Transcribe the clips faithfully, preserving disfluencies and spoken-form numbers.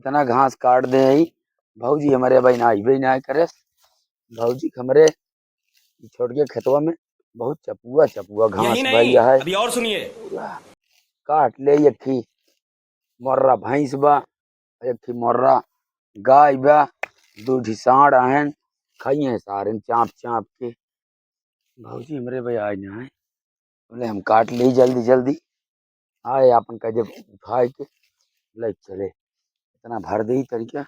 इतना घास काट दे हई, भौजी हमरे भाई ना अइबे ना करे। भौजी हमरे ई छोटके खेतवा में बहुत चपुआ चपुआ घास यही नहीं, भइया है। अभी और सुनिए। पूरा काट ले, एक ठी मोर्रा भैंस बा, एक ठी मोर्रा गाय बा, दू ठी साँड़ आहन, खाइए सारे चाँप चाँप के। भौजी हमरे भाई आज ना आए, बोले हम काट ले जल्दी जल्दी, आए आपन का जब उठाए के ले चले। इतना भर दे तरीका।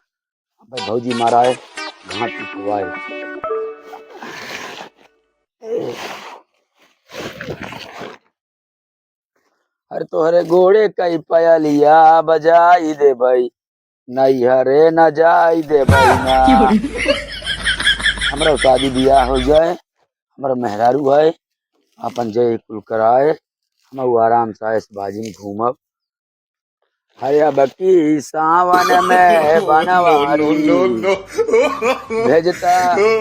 अबे भौजी मारा है, घाट की खुआए। अरे तोहरे गोड़े कई पयलिया बजाई दे भाई, नैहरे न जाई दे भाई ना। क्यों रे? हमरा शादी बियाह हो जाए, हमरा मेहरारू है, अपन जय कुल कराए, हम आराम से ऐश बाजी में घूमब। हरे अब की सावन में बनवारी भेजता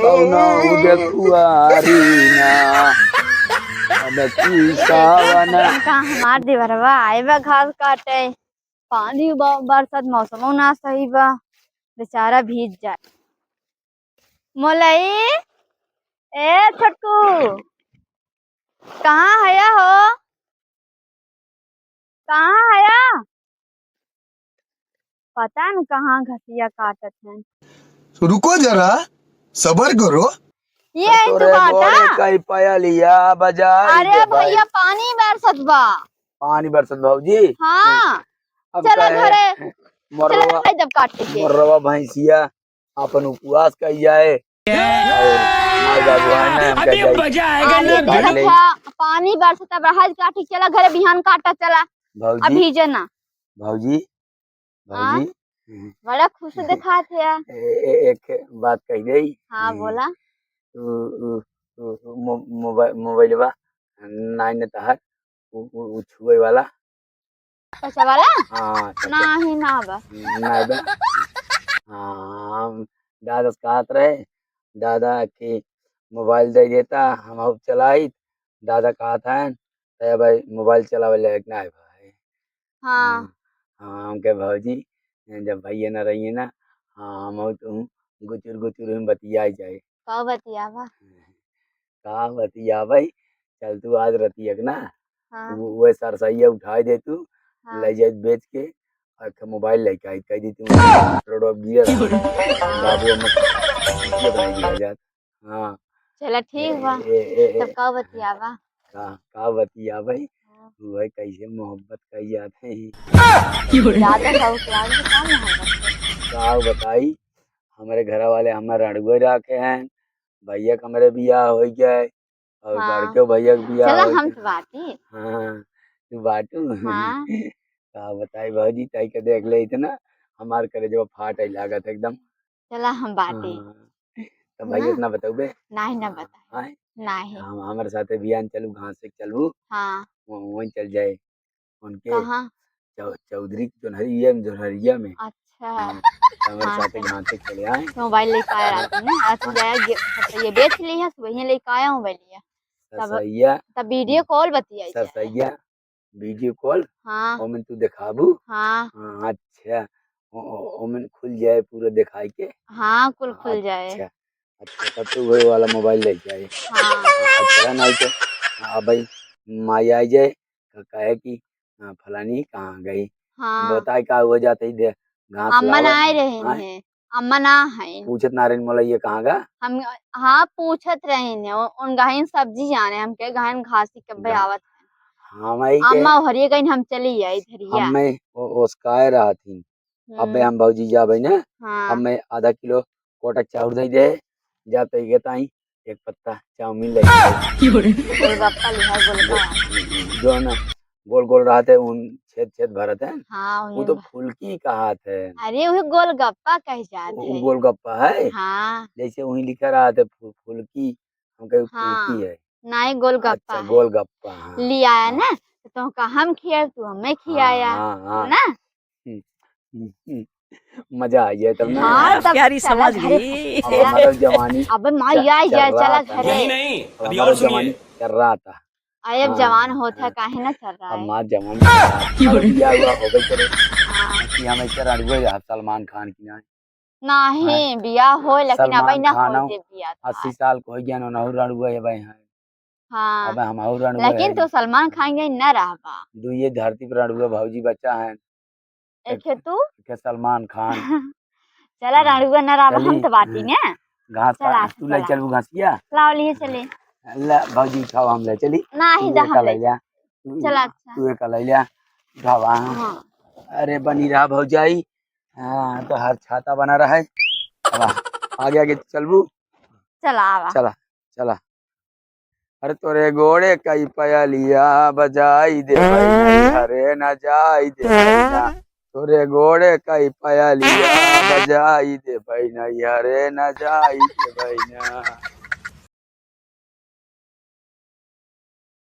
कौनो देखुआरी ना। अब की सावन का हमार देवरवा आए बा घास काटे, पानी बा, बरसात मौसमो ना सही बा, बेचारा भीज जाए। मोलई, ए छोटकू, कहाँ हया हो? कहाँ हया? पता न कहाँ घसिया काटत हैं। तो रुको जरा, सबर करो। ये है तू तोरे काटा? गोरे कई पयलिया बजाई अरे दे भाई। भैया, पानी बरसत बा। पानी बरसत भौजी? हाँ। अब चला काहे घरे। मोर्रवा, चला भाई, जब काट के। मोर्रवा भैंसिया अपन उपवास कई जाए। और माई बाबू आए ना, हम अभी कह जाए। मजा आएगा अरे ना। चला था, पानी बरसत बा, हज काटी, चला घरे बिहान काटा चला। भौजी। अभी जे ना। भौजी, हाँ? भौजी। बड़ा खुश देखात है। ए, ए, एक बात कह दे। हाँ, हम्म। बोला। तू, तू, तू, तू मो-, मोबाइल, मोबाइलवा नाइन तहार उ, उ, उ छुए वाला। पैसा वाला? हाँ, तो ना ही ना बा। ना बा। हाँ, हम दादा से कहत रहे, दादा के मोबाइल दे देता, हम अब चलाइत। दादा कहत हैं, "ए भाई, मोबाइल चलावे लायक ना है भाई।" हाँ। हाँ, हाँ, हमके भौजी, जब भैया ना रहिए ना, हाँ, हम और तू गुचुर गुचुर में बतियाई जाए। का बतियावा? का बतियावे? चल तू आज रतिया के ना, हाँ। वो, वो सरसैया उठाई दे तू, हाँ। ले जाए बेच के, और एक मोबाइल लेके आई, कह दी तू, रोड पर गिरे रहा। बाबू, हम ये बनाई दिया जात। हाँ। चला ठीक बा। ए, ए, ए, तब ए, का बतियावा? का, का बतियावे? हाँ। तू है कैसे मोहब्बत कई जात है? ज्यादा शौक लागे तो का मोहब्बत के? का बताई, हमरे घर वाले हमारे रड़ुए रखे हैं, भैया के हमरे बियाह हो गए, और हाँ। बड़के भैया के बियाह चला, हो हम गए। तो बाटी। हाँ, तू बाटू। हाँ। का बताई भौजी, ताई के देख ले इतना, हमार करेजवा फाटे लागत एकदम। चला, हम बाटी। हाँ। तो भैया ना। इतना बताऊबे? नहीं, ना हाँ, बताई। हाँ। नहीं। हम, हमारे साथे बिहान चलू, घास से चलू। हाँ। वो, वहीं चल जाए। उनके कहाँ? चौ-, चौधरी के जोनहरिया में, जोनहरिया में। अच्छा। हाँ, तो हमारे हाँ, साथे चलो। घास से चले आए। मोबाइल लेके आया रात में। आज हाँ। जाया गे-, ये बेच लिया, सुबह ही लेके आया मोबाइल लिया। तब, सरसैया। तब वीडियो कॉल बतियाई जाए। सरसैया। Video call? हाँ। ओमेन तू देखाबू? हाँ। हाँ, अच्छा। ओ, ओ, ओमेन खुल जाए पूरा देखाई के? हाँ, कुल हाँ, खुल जाए। अच्छा। अच्छा, तब तो वही वाला मोबाइल लेके आए। हाँ। अच्छा, नहीं तो, हाँ, भाई, माई आई जाए, तो कहे कि, हाँ, फलानी कहाँ गई? हाँ। बताए का हुआ जाते ही दे, घास अम्मा लावा। ना आए रहे हाँ। हैं। अम्मा ना है। पूछत ना रहिन मोला ये कहाँ गा? हम, हाँ, पूछत रहिन है, उ-, उन गहिन सब्जी जाने, हमके गहिन घासी कब्बे घा-, आवत है। हाँ, मैं के अम्मा हरिये गइन, हम चली आई धरिया। हम मैं ओ-, ओसकाए रहत ही। अबे हम्म। हम भौजी जाबे ना, हाँ। अब मैं आधा किलो कोटा चाउर दे दे, जा तो ये ताई एक पत्ता चाउमीन ले आओ। गोलगप्पा लिहा, गोलगप्पा। जो है ना, गोल गोल रहत है, उन छेद छेद भरत है। हाँ, वो उन्हें तो भ- फुलकी कहत है। अरे, वही गोलगप्पा कह जात वो है। गोलगप्पा है? हाँ। जैसे वही लिखा रहत है फु-, फुलकी, हम कहे हाँ। फुलकी है। नहीं, गोलगप्पा अच्छा, है। गोलगप्पा, हाँ। लिया है हाँ। ना, तो तुमका हम खियाए, तू हमें खियाया, हाँ, हाँ, हाँ। है ना? हम्म, हम्म, हम्म। मजा आ गया तब ना। हाँ, तब प्यारी चला समझ घरे। गई। अब हमारा जवानी अबे माँ, च-, या, या, चल रहा चला था। घरे। नहीं, नहीं, अब अभी हमारा और सुनिए। जवानी चल रहा था। अरे, अब हाँ, जवान होत है, हाँ। काहे ना चल रहा अब है? माँ जवान चल रहा था। क्यों रे? अब बिया हुआ हो गई चले। हाँ। कि हम ऐसे रणुए रहब सलमान खान की नाहीं। नाहीं, हैं? बियाह होय, लेकिन सलमान अबे ना खान होय हो, जे बियाह अस्सी तोहार। साल के होइ गया, उनहु रणुए अबे हैं। हाँ। अबे हमहु रणुए लेकिन हैं। तू सलमान खान के ना रहबा। दुइये धरती पर रणुए भौजी बच्चा हैं। एक है तू? एक है सलमान खान। चला, हाँ। रणुआ न राम, हम चली। तो बाटी ने। घास चला, का-, तू ले चला। चलबू घासिया? लाओ, लिए चले। ला, भौजी उठाओ, हम ले चली। नाहीं, तू जा, एक हम ले ले जा। चली। तू, चला, अच्छा। तू एक ले जा। उठावा। हाँ। अरे, बनी रहा भौजाई। हाँ, तोहार छाता बना रहा है। आवा, आगे, आगे चलबू। चला, आवा। चला, चला। अरे तोरे गोड़े कई पयलिया बजाई दे भाई, नैहरे न जाई दे भाई ना। तोरे गोड़े कई पयलिया बजाई दे भाई, नैहरे न जाई दे भाई ना।